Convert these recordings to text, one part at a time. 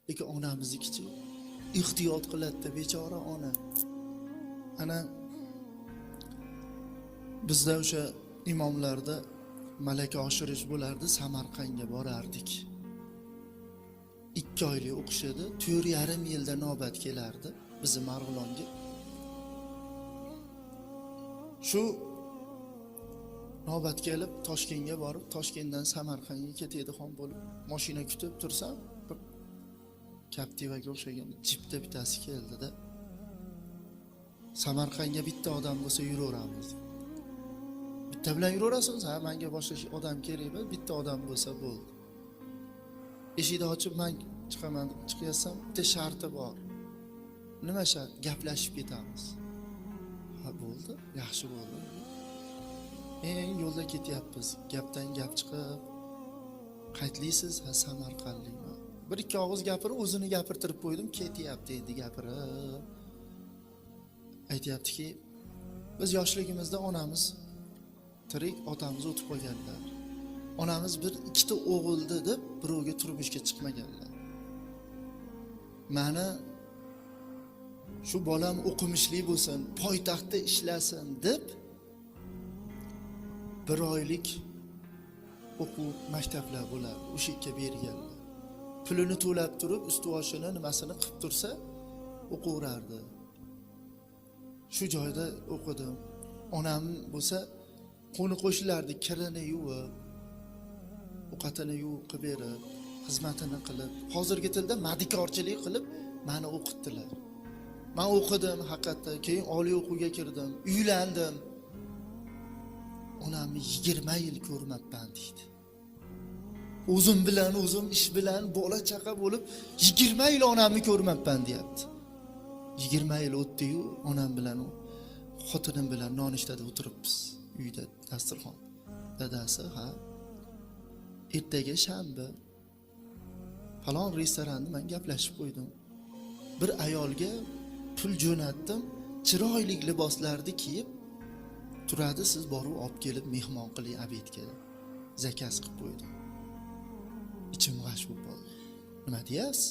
Lekin onamiznikichi ehtiyot qiladida, bechora ona. Ana bizda o'sha imomlarda malaka oshirish bo'lardi, Samarqandga borardik. 2 oylik o'qish edi, 4,5 yilda navbat kelardi bizni Marg'ilonga. Shu navbat kelib Toshkentga borib, Toshkentdan Samarqandga ketadigan bo'lib, mashina kutib tursam, bir Captiva'ga o'xshagan jipda bittasi keldida. Samarqandga bitta odam bo'lsa yuraveramiz. Bitta bilan yuraverasiz? Ha, menga boshqa odam kerak emas, bitta odam bo'lsa bo'ldi. Eshikni ochib men chiqaman deb chiqyapsam, bitta sharti bor. Nima shart? Gaplashib ketamiz. Ha, bo'ldi, yaxshi bo'ldi. Yo'lda ketyapmiz. Gapdan gap chiqib, qaytlisiz? Ha, Samarqandlikman. Bir ikki og'iz gapirib, o'zini gapirtirib qo'ydim, ketyapti endi gapirib. Aytyaptiki, biz yoshligimizda onamiz tirik, otamiz o'tib qolganlar. Onamiz bir ikkita o'g'ildi deb birovga turmushga chiqmaganlar. Mani shu bolam o'qimishli bo'lsin, poytaxtda ishlasin deb bir oylik o'quv maktablar bo'lardi, o'sha yerga berganlar. Pulini to'lab turib, usti boshini nimasini qilib tursa, o'qiverardi. Shu joyda o'qidim. Onam bo'lsa qo'ni qo'shnilarni kirini yuvib, ovqatini yuvib qilib berib, xizmatini qilib, hozirgi tilda madikorchilik qilib meni o'qitdilar. Men o'qidim haqiqatda, keyin oliy o'quvga kirdim, uylandim. Onamni 20 yil ko'rmabman deydi. O'zim bilan o'zim ish bilan bola chaqa bo'lib 20 yil onamni ko'rmabman deyapti. 20 yil o'tdi-yu, onam bilan xotinim bilan nonushtada o'tiribmiz uyda dasturxon. Dadasi, ha, ertaga shanba falon restoranni men gaplashib qo'ydim. Bir ayolga pul jo'natdim, chiroyli liboslarni kiyib turadi, siz borib olib kelib mehmon qiling obedga. Zakaz qilib qo'ydim. Ichim g'ash bo'lib qoldi. Nima deyapsiz?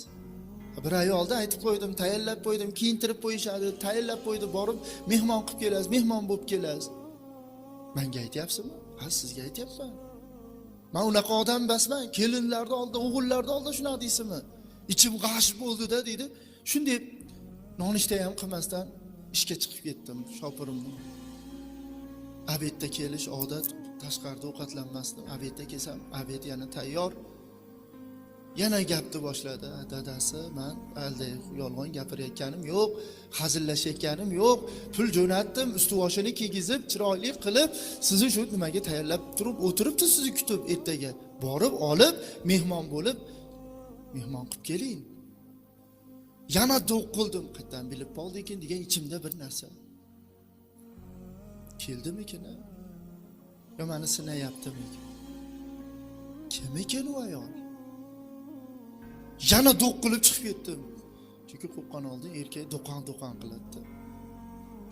Bir ayolda aytib qo'ydim, tayinlab qo'ydim, kiyintirib qo'yishadi, tayinlab qo'ydi, borib mehmon qilib kelasiz, mehmon bo'lib kelasiz. Menga aytyapsizmi? Ha, sizga aytyapman. Men unaqa odam emasman. Kelinlarni oldida, o'g'illarni oldida shunaqa deysizmi? Ichim g'ash bo'ldi-da deydi. Shunday nonushta ham qilmasdan ishga chiqib ketdim shopirimni. Obedda kelish odat, tashqarida ovqatlanmasdim. Obedda kelsam, obed yana tayyor. Yana gapni boshladi. Dadasi, men alda yolg'on gapirayotganim yo'q, hazillashayotganim yo'q. Pul jo'natdim, usti boshini kiygizib, chiroyli qilib, sizni shu nimaga tayyorlab turib o'tiribdi sizni kutib ertaga. Borib olib, mehmon bo'lib, mehmon qilib keling. Yana do'q qildim, qayerdan bilib qoldi ekan degan ichimda bir narsa. Keldimikin? Yo meni sinayaptimikin? Kim ekan u ayol? Yana do'q qilib chiqib ketdim. Chunki qo'rqqan oldin erkak do'qon qiladi.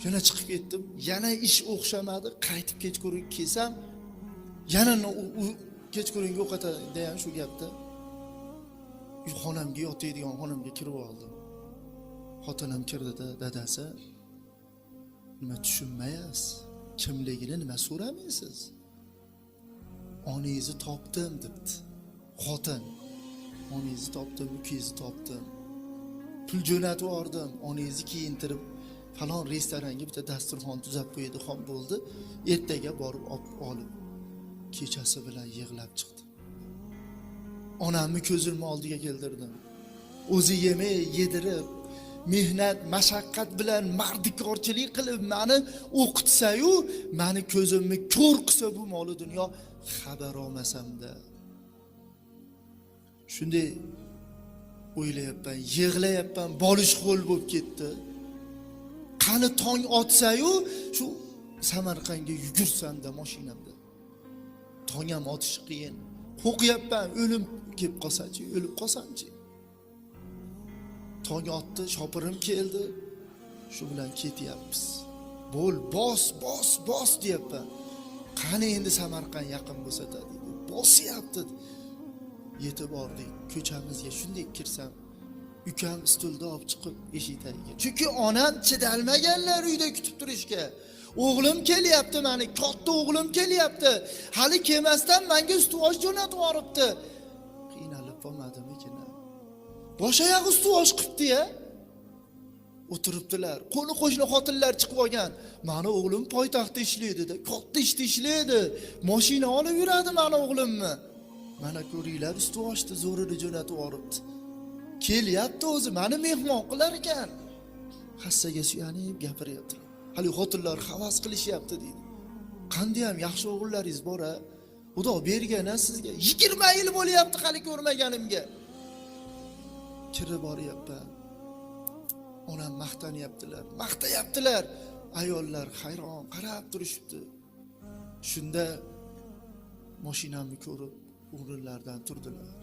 Yana chiqib ketdim. Yana ish o'xshamadi. Qaytib kechqurun kelsam, yana u kechqurungi ovqatda ham shu gapda. Xonamga yotadigan xonamga kirib oldim. Xotinim kirdida, dadasi, nima tushunmaysiz? Kimligini nima so'ramaysiz? Onangizni topdim debdi. Xotin. Onangizni topdim, ukangizni topdim. Pul jo'natib yubordim, onangizni kiyintirib falon restoranga bitta dasturxon tuzab qo'yadigan bo'ldi. Ertaga borib olib kechasi bilan yig'lab chiqdi. Onamni ko'zimni oldiga keltirdim. O'zi yemay yedirib, mehnat, mashaqqat bilan mardikorchilik qilib meni o'qitsa-yu, meni ko'zimni ko'r qilsa bu moli dunyo xabar olmasamda. Shunday o'ylayapman, yig'layapman, bolish qo'l bo'lib ketdi. Qani tong otsa-yu, shu Samarqandga yugursamda mashinamda. Tong ham otishi qiyin. Qo'rqyapman, o'lim kelib qolsa-chi, o'lib qolsamchi. Tong otdi, shopirim keldi. Shu bilan ketyapmiz. Bo'l, bos, bos, bos deyapman. Qani endi Samarqand yaqin bo'lsa deydi. Bosyapti. Yetib bordik. Ko'chamizga shunday kirsam, Ukam stulda olib chiqib eshik tagiga. Chunki onam chidalmaganlar uyda kutib turishga. O'g'lim kelyapti, mani katta o'g'lim kelyapti. Hali kelmasdan menga ustuvosh jo'natib yuboribdi. Qiynalib qolmadimikin? Bosh oyog'i ustuvosh qilibdi-ya. O'tiribdilar. Qo'ni qo'shni xotinlar chiqib olgan. Mani o'g'lim poytaxtda ishlaydi-da, katta ishda ishlaydi. Mashina olib yuradi mani o'g'limni. Mana ko'ringlar, ustuvoshni zo'rini jo'natib yuboribdi. Kelyapti o'zi, mani mehmon qilar ekan. Hassaga suyanib gapiryaptilar. Hali xotinlar havas qilishyapti deydi. Qanday ham yaxshi o'g'illaringiz bor-a? Xudo bergan-a sizga. 20 yil bo'lyapti hali ko'rmaganimga. Kirib boryapman. Onam maqtanyaptilar, maqtayaptilar. Ayollar hayron qarab turishibdi. Shunda mashinamni ko'rib o'rinlaridan turdilar.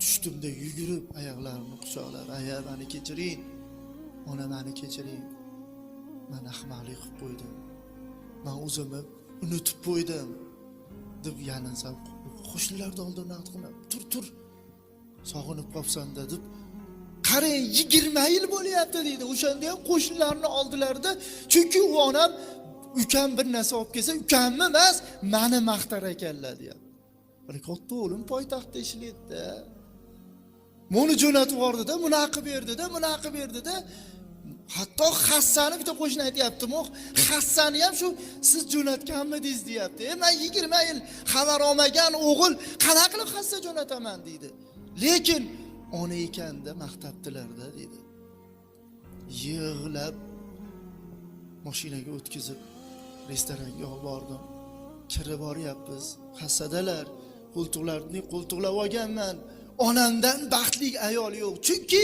Tushdimda yugurib oyoqlarimni quchoqlab, "Aya, meni kechiring. Ona, meni kechiring. Men ahmoqlik qilib qo'ydim. Men o'zimni unutib qo'ydim." deb yalinsam, qo'shnilarni oldida naqd qilib, "Tur, tur. Sog'inib qolsan-da" deb. Qarang, 20 yil bo'lyapti deydi. O'shanda ham qo'shnilarni oldilarida, chunki u onam ukam bir narsa olib kelsa, ukamni emas, meni maqtar ekanlar deyapti. Bir katta o'g'lim poytaxtda ishlaydi-da. Buni jo'natib yubordida, bunaqa qilib berdida, bunaqa qilib berdida. Hatto hassani bitta qo'shni aytyapti-mu, hassani ham shu siz jo'natganmidingiz deyapti. Men 20 yil xabar olmagan o'g'il qanaqa qilib hassa jo'nataman deydi. Lekin ona ekanda maqtabdilar-da deydi. Yig'lab mashinaga o'tkazib restoranga olib bordim. Kirib boryapmiz. Hassadalar, qo'ltiqlarini qo'ltiqlab olganman. Onamdan baxtli ayol yo'q. Chunki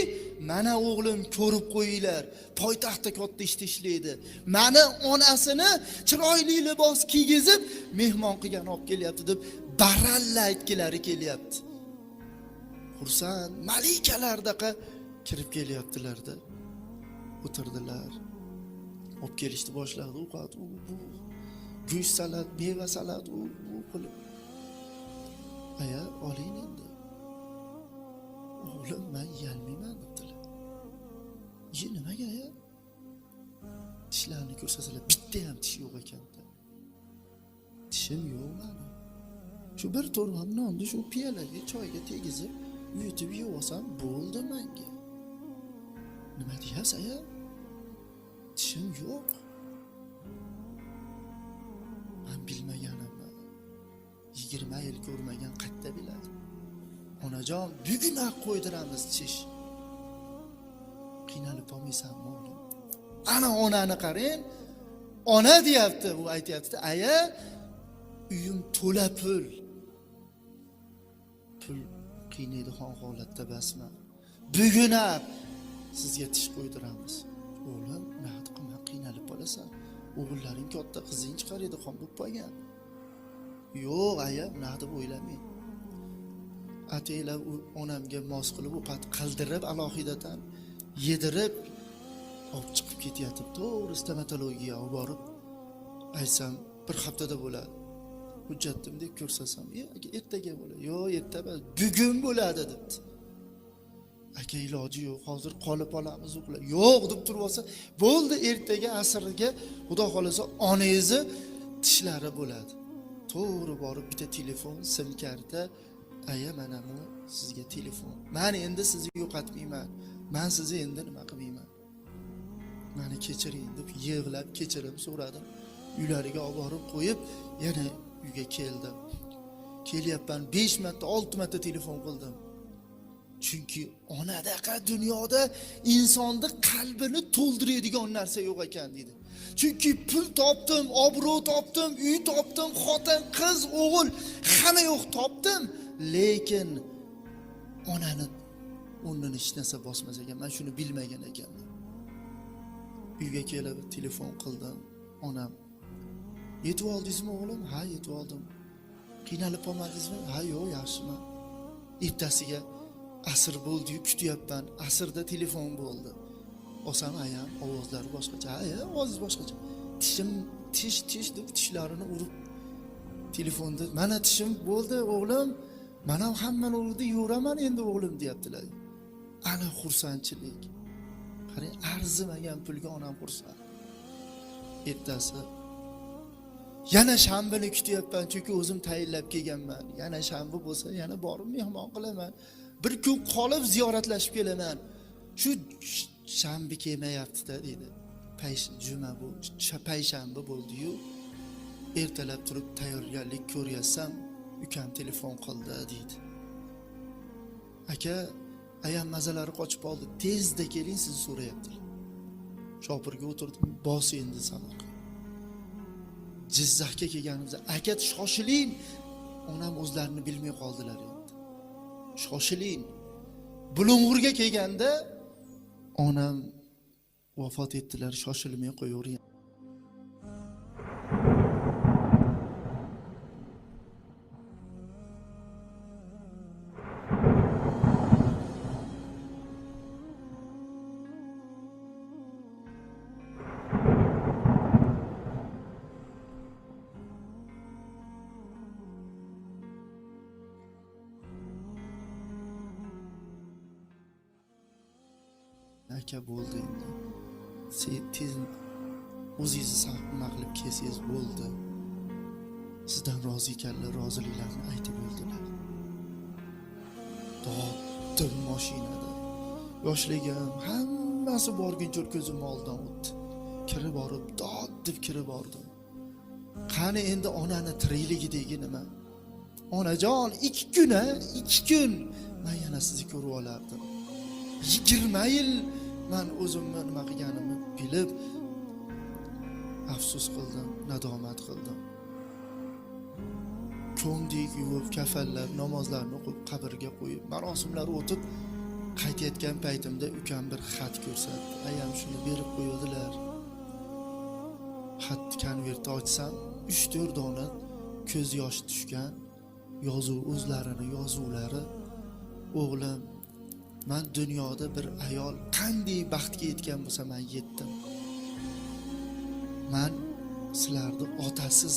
mana o'g'lim ko'rib qo'yinglar, poytaxtda katta ishda ishlaydi. Mani onasini chiroyli libos kiygizib mehmon qilgan olib kelyapti deb baralla aytgilari kelyapti. Xursand malikalardaqa kirib kelyaptilarda. O'tirdilar. Olib kelishni boshladi. Ovqat, u bu go'sht salat, meva salat, u bu qilib. Aya, oling endi. O'g'lim, men yeyolmayman debdilar. Ye, nimaga aya? Tishlarini ko'rsatsalar, bitta ham tish yo'q ekanda. Tishim yo'q mani. Shu bir to'rvam nonni shu piyolaga, choyga tegizib, yutib yeb olsam bo'ldi menga. Nima deyapsiz aya? Tishim yo'q. Men bilmaganimni 20 yil ko'rmagan qayerda biladi? Onajon, bugun-aq qo'ydiramiz tish. Qiynalib qolmaysanmi o'g'lim? Ana onani qarang. Ona deyapti, u aytyapti, aya, uyim to'la pul. Pul qiynaydigan holatda basman. Bugun-aq sizga tish qo'ydiramiz. O'g'lim, nima qilma, qiynalib qolasan. O'g'illaring katta, qizing chiqar edi, xon bo'lib qolgan. Yo'q, aya, unaqa deb o'ylamang. Ataylab onamga mos qilib ovqat qildirib, alohidatan yedirib olib chiqib ketyapti. To'g'ri stomatologiyaga olib borib aytsam, bir haftada bo'ladi. Hujjatni deb ko'rsatsam, ertaga bo'ladi. Yo'q, erta emas, bugun bo'ladi debdi. Aka, iloji yo'q, hozir qolib olamiz uxlab. Yo'q deb turib olsa, bo'ldi, ertaga asrga Xudo xolasa onangizni tishlari bo'ladi. To'g'ri borib bitta telefon, sim karta, aya, mana bu sizga telefon. Men endi sizni yo'qotmayman. Men sizni endi nima qilmayman. Meni kechiring deb yig'lab kechirim so'radim. Uylariga olib borib qo'yib, yana uyga keldim. Kelyapman, 5 marta, 6 marta telefon qildim. Chunki onadaqa dunyoda insonni qalbini to'ldiradigan narsa yo'q ekan deydi. Chunki pul topdim, obro' topdim, uy topdim, xotin, qiz, o'g'il, hamma yo'q topdim, lekin onani o'rnini hech narsa bosmas ekan. Men shuni bilmagan ekanman. Uyga kelib telefon qildim. Onam, "Yetib oldingizmi o'g'lim?" "Ha, yetib oldim." "Qiynalib qolmadingizmi?" "Ha, yo'q, yaxshiman." Ertasiga asr bo'ldi-yu, kutyapman. Asrda telefon bo'ldi. Olsam, ayam ovozlari boshqacha. "Aya, ovozingiz boshqacha." Tishim, tish, tish deb tishlarini urib telefonda, "Mana tishim bo'ldi, o'g'lim. Mana hammani urdi, yuraman endi o'g'lim" deyaptilar. Ana xursandchilik. Qarang, arzimagan pulga onam xursand. Ertasi yana shanbani kutyapman, chunki o'zim tayinlab kelganman. Yana shanba bo'lsa, yana borib mehmon qilaman. Bir kun qolib ziyoratlashib kelaman. Shu shanba kelmayapti-da dedi. Juma bu, payshanba bo'ldi-yu. Ertalab turib tayyorgarlik ko'ryapsam, ukam telefon qildi deydi. Aka, ayam mazalari qochib qoldi, tezda keling, sizni so'rayaptilar. Shopirga o'tirdim, bos endi Samarqand. Jizzaxga kelganimizda, aka shoshiling, onam o'zlarini bilmay qoldilar endi. Shoshiling. Bulung'urga kelganda onam vafot etdilar, shoshilmay qo'yavering. Aka bo'ldi endi. Tez o'zingizni nima qilib kelsangiz bo'ldi. Sizdan rozi ekanlar, roziliklarini aytib o'ldilar. Dotdim mashinada. Yoshligim hammasi borguncha ko'zim oldidan o'tdi. Kirib borib, dod deb kirib bordim. Qani endi onani tirikligidagi nima? Onajon, 2 kun, 2 kun men yana sizni ko'rib olardim. 20 yil men o'zimni nima qilganimni bilib afsus qildim, nadomat qildim. Ko'mdik, yuvib, kafanlab, namozlarni o'qib, qabrga qo'yib, marosimlar o'tib qaytayotgan paytimda ukam bir xat ko'rsatdi. Ayam shuni berib qo'ydilar. Xat konvertni ochsam, 3-4 dona ko'z yoshi tushgan yozuv, o'zlarini yozuvlari. O'g'lim, men dunyoda bir ayol qanday baxtga yetgan bo'lsa, men yetdim. Men sizlarni otasiz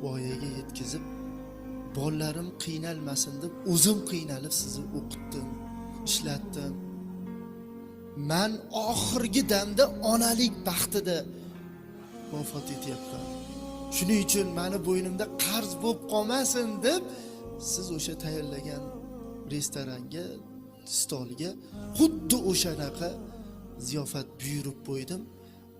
voyaga yetkazib, bolalarim qiynalmasin deb o'zim qiynalib sizni o'qitdim, ishlatdim. Men oxirgi damda onalik baxtida vafot etyapman. Shuning uchun meni bo'ynimda qarz bo'lib qolmasin deb siz o'sha tayyorlagan restoranga, stolga xuddi o'shanaqa ziyofat buyurib qo'ydim.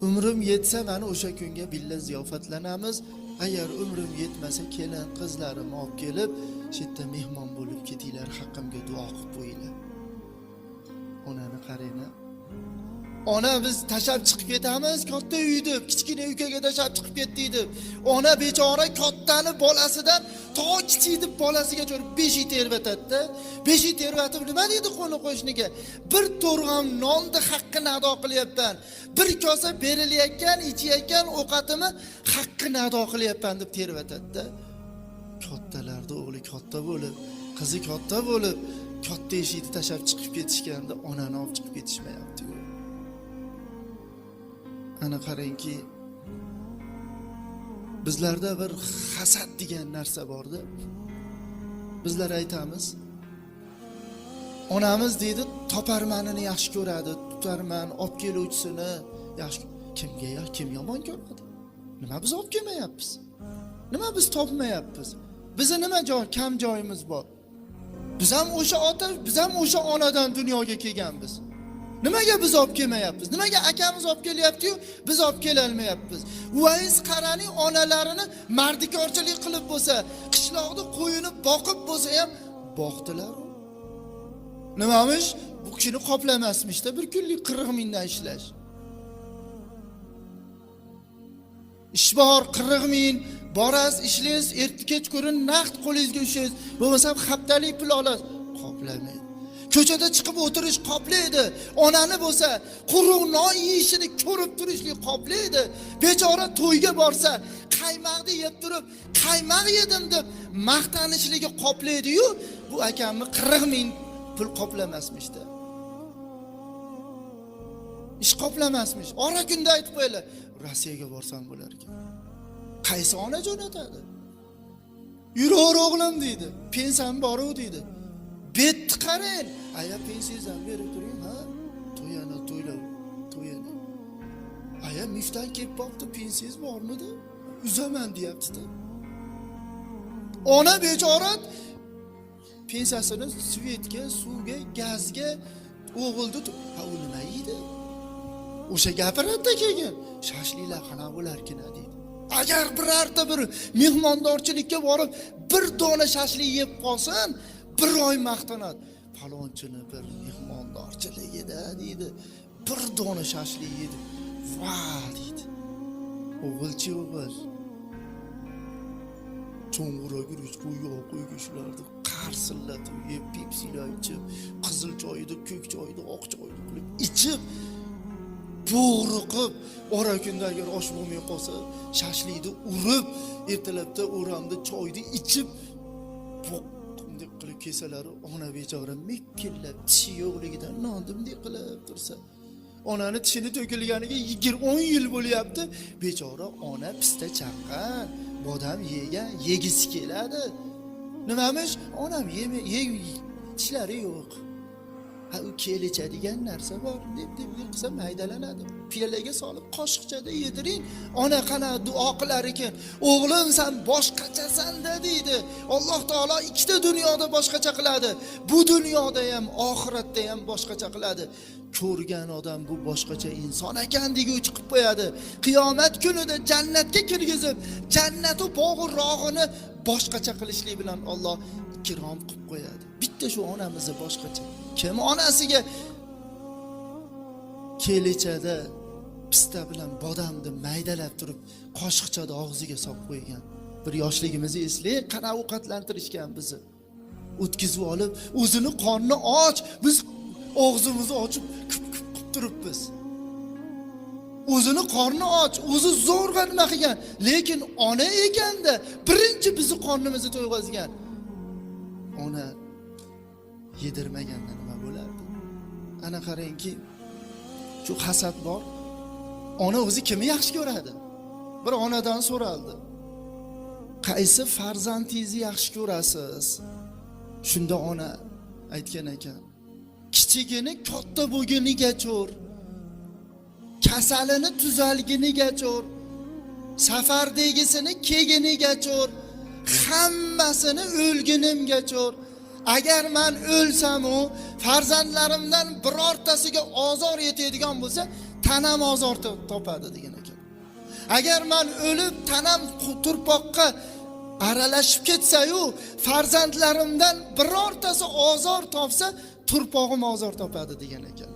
Umrim yetsa mana o'sha kunga billa ziyofatlanamiz. Agar umrim yetmasa kelin qizlarimni olib kelib, shu yerda mehmon bo'lib ketinglar, haqqimga duo qilib qo'yinglar. Onani qarang. Ona biz tashlab chiqib ketamiz, katta uy deb, kichkina ukaga tashlab chiqib ketdik deb. Ona bechora kattani bolasidan to kichik bolasigacha beshik terbatadi-da. Beshik terbatib nima deydi qo'ni qo'shniga? Bir to'rg'am nonni haqqini ado qilyapman. Bir kosa berilayotgan, ichayotgan ovqatimni haqqini ado qilyapman deb terbatadi-da. Kattalarda o'g'li katta bo'lib, qizi katta bo'lib, katta eshikni tashlab chiqib ketishganda onani olib chiqib ketishmayapti-yu. Ana qarangki, bizlarda bir hasad degan narsa borda. Bizlar aytamiz, onamiz deydi, toparmanini yaxshi ko'radi, tutarman, olib keluvchisini yaxshi. Kimga ya, kim yomon ko'radi? Nima biz olib kelmayapmiz? Nima biz topmayapmiz? Bizni nima joy, kam joyimiz bor? Biz ham o'sha ota, biz ham o'sha onadan dunyoga kelganmiz. Nimaga biz olib kelmayapmiz? Nimaga akamiz olib kelyapti-yu, biz olib kelolmayapmiz? Uvays qaraning onalarini mardikorchilik qilib bo'lsa, qishloqda qo'yini boqib bo'lsa ham boqdilar. Nimamish? Bu kishini qoplamasmishda bir kunlik 40 mingdan ishlash. Ish bor 40 ming, borasiz, ishlaysiz, erta kechqurun naqd qo'lingizga ushlaysiz. Bo'lmasa haftalik pul olasiz. Qoplamaydi. Ko'chada chiqib o'tirish qoplaydi. Onani bo'lsa quruq non yeyishini ko'rib turishlik qoplaydi. Bechora to'yga borsa, qaymoqni yeb turib, qaymoq yedim deb maqtanishligi qoplaydi-yu, bu akamni 40 ming pul qoplamasmishda. Ish qoplamasmish. Ora kunda aytib qo'yinglar, Rossiyaga borsam bo'lar ekan. Qaysi ona jo'natadi? Yuraver o'g'lim deydi. Pensiyam bor-u deydi. Betni qarang. Aya pensiyangizni ham berib turing, ha? To'yani to'ylab, to'yani. Aya mifdan kelib qolibdi, pensiyangiz bormidi? Uzaman deyapti-da. Ona bechora pensiyasini svetga, suvga, gazga o'g'ildi. Ha, u nima yeydi? O'sha gapiradi keyin. Shashliklar qanaqa bo'larkin deydi. Agar birorta bir mehmondorchilikka borib bir dona shashlik yeb qolsin, bir oy maqtanadi. Falonchini bir mehmondorchiligida deydi. Bir dona shashlik yedi. Va deydi. O'g'ilchi o'g'il. Cho'ng'ura guruch qo'yib qo'yga shularni qarsillatib yeb, pepsilar ichib, qizil choyni, ko'k choyni, oq choyni qilib ichib, bo'g'riqib, ora kunda agar osh bo'lmay qolsa, shashlikni urib, ertalabda o'ramda choyni ichib, bunday qilib kelsalari, ona bechora mekillab tishi yo'qligidan nonni bunday qilib tursa, onani tishini to'kilganiga 20 yil bo'lyapti. Bechora ona pista chaqqan, bodam yegan, yegisi keladi. Nimamish? Onam yeme, ye, tishlari yo'q. Ha, u kelicha degan narsa bor, deb deb qilsa maydalanadi. Piyolaga solib qoshiqchada yediring. Ona qanaqa duo qilar ekan. O'g'lim sen boshqachasan-da deydi. Alloh taolo ikkita dunyoda boshqacha qiladi. Bu dunyoda ham, oxiratda ham boshqacha qiladi. Ko'rgan odam bu boshqacha inson ekan deguvchi qilib qo'yadi. Qiyomat kunida jannatga kirgizib, jannatu bog'u rog'ini boshqacha qilishlik bilan Alloh ikrom qilib qo'yadi. Bitta shu onamizni boshqacha. Kim onasiga kelichada pista bilan bodamni maydalab turib qoshiqchada og'ziga solib qo'ygan. Bir yoshligimizni eslaylik, qanaqa ovqatlantirishgan bizni. O'tkazib olib, o'zini qorni och, biz og'zimizni ochib kup kup qilib turibmiz. O'zini qorni och, o'zi zo'rg'a nima qilgan, lekin ona ekanda birinchi bizni qornimizni to'yg'azgan. Ona yedirmaganda nima bo'lardi? Ana qarangki, shu hasad bor. Ona o'zi kimni yaxshi ko'radi? Bir onadan so'raldi. Qaysi farzandingizni yaxshi ko'rasiz? Shunda ona aytgan ekan: kichigini katta bo'lgunigacha, kasalini tuzalgunigacha, safardagisini kelgunigacha, hammasini o'lgunimgacha. Agar men o'lsam u farzandlarimdan birortasiga ozor yetadigan bo'lsa, tanam ozor topadi degan ekan. Agar men o'lib tanam turpoqqa aralashib ketsa-yu, farzandlarimdan birortasi ozor topsa, turpog'im ozor topadi degan ekan.